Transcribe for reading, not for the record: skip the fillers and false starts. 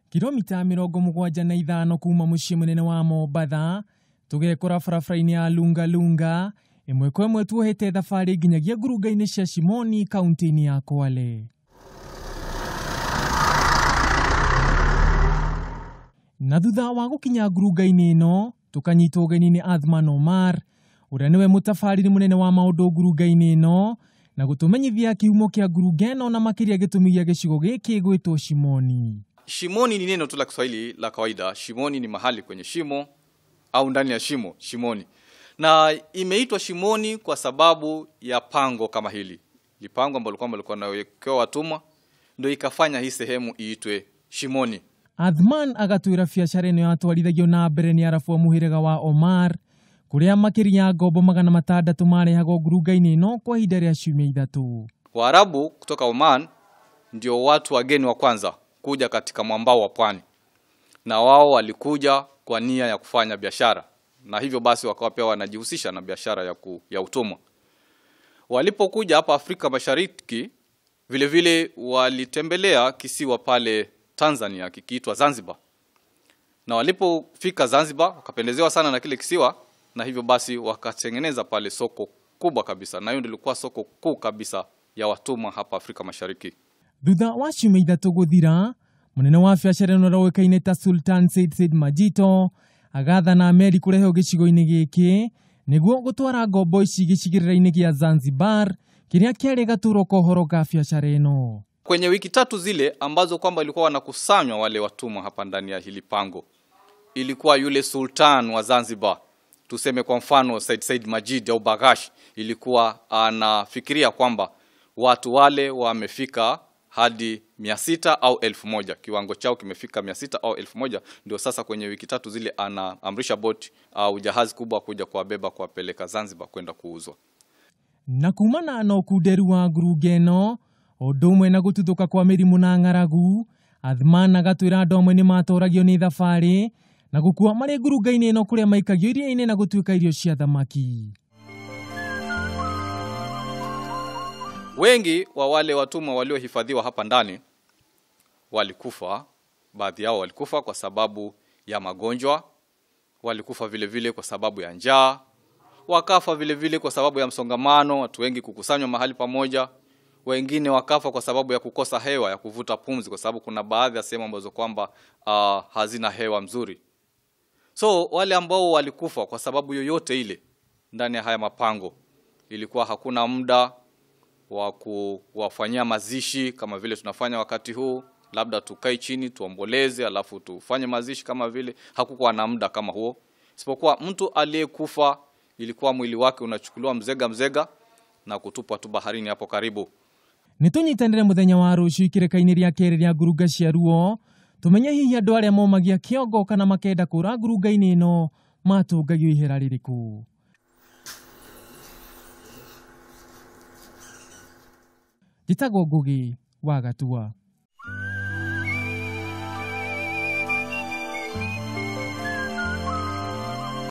Kilomita 75 kuma muciĩ munene wa Mombatha tugekora barabara-inĩ ya Lunga Lunga ĩmwe kwa ĩmwe tuohete thabarĩ nginyagia ngurunga-inĩ cia Shimoni kaunti-inĩ ya Kwale. Na thutha wa gũkinya ngurunga-inĩ ĩno tukanyitwo ũgeni nĩ Athman Omar ũrĩa nĩwe mũtabarĩri mũnene wa maũndũ ngurunga-inĩ ĩno na gũtũmenyithia kĩhumo kĩa ngurunga ĩno na makĩria gĩtũmi gĩa gĩcigo gĩkĩ gwĩtwo Shimoni. Shimoni ni neno tu la Kiswahili la kawaida. Shimoni ni mahali kwenye shimo au ndani ya shimo, shimoni. Na imeitwa Shimoni kwa sababu ya pango kama hili. Lipango ambalo kwamba lilikuwa linawekewa watumwa ndio ikafanya hii sehemu iitwe Shimoni. Athman agatwĩra biacara ĩno yatwarithagio na mbere nĩ arabu a mũhĩrĩga wa Omar kũrĩa makĩria ngombo 600 marehagwo ngurunga-inĩ ĩno kwa ihinda rĩa ciumia 3. Waarabu kutoka Oman ndio watu wageni wa kwanza kuja katika mwambao wa pwani, na wao walikuja kwa nia ya kufanya biashara, na hivyo basi wakawa pia wanajihusisha na biashara ya utumwa. Walipokuja hapa Afrika Mashariki vile vile walitembelea kisiwa pale Tanzania kikiitwa Zanzibar. Na walipofika Zanzibar wakapendezewa sana na kile kisiwa, na hivyo basi wakatengeneza pale soko kubwa kabisa, na hiyo ndio ilikuwa soko kuu kabisa ya watumwa hapa Afrika Mashariki. Thutha wa ciumia 3 gũthira, mũnene wa biacara ĩno ũrĩa ũĩkaine ta Sultan Said Said Majito agathana meri kũrehwo gĩcigo-inĩ gĩkĩ nĩguo gũtwara ngombo ici gĩcigĩrĩra-inĩ gĩa Zanzibar kĩrĩa kĩarĩ gaturo ka ũhoro ka biacara ĩno. Kwenye wiki 3 zile ambazo kwamba ilikuwa wanakusanywa wale watumwa hapa ndani ya hili pango, ilikuwa yule sultan wa Zanzibar, tuseme kwa mfano Said Said Majid au Bagash, ilikuwa anafikiria kwamba watu wale wamefika hadi 600 au 1000, kiwango chao kimefika 600 au 1000. Ndio sasa kwenye wiki 3 zile anaamrisha boti au jahazi kubwa kuja kuwabeba kuwapeleka Zanzibar kwenda kuuzwa. Na kumana na ũkunderu wa ngurunga ĩno ũndũ ũmwe na gũtuthũka kwa mĩrimũ na ng'aragu, Athman agatwĩra andũ amwe nĩmatoragio nĩ thabarĩ na gũkua marĩ ngurunga-inĩ ĩno kũrĩa maikagio iria-inĩ na gũtuĩka irio cia thamaki. Wengi wa wale watumwa waliohifadhiwa hapa ndani walikufa. Baadhi yao walikufa kwa sababu ya magonjwa, walikufa vile vile kwa sababu ya njaa, wakafa vile vile kwa sababu ya msongamano, watu wengi kukusanywa mahali pamoja. Wengine wakafa kwa sababu ya kukosa hewa ya kuvuta pumzi, kwa sababu kuna baadhi ya sehemu ambazo kwamba hazina hewa mzuri. So wale ambao walikufa kwa sababu yoyote ile ndani ya haya mapango, ilikuwa hakuna muda wa kuwafanyia mazishi kama vile tunafanya wakati huu, labda tukae chini tuomboleze alafu tufanye mazishi kama vile. Hakukuwa na muda kama huo, isipokuwa mtu aliyekufa ilikuwa mwili wake unachukuliwa mzega mzega na kutupwa tu baharini hapo karibu. Nĩtũnyitanĩre mũthenya wa rũciũ ikĩrĩka-inĩ rĩa kerĩ rĩa ngurunga cia Ruo tũmenye hihi andũ arĩa momagia kĩongo kana makenda kũra ngurunga-inĩ ĩno matũngagio ihera rĩrĩkũ. Njĩtagwo Ngũgĩ wa Gatua.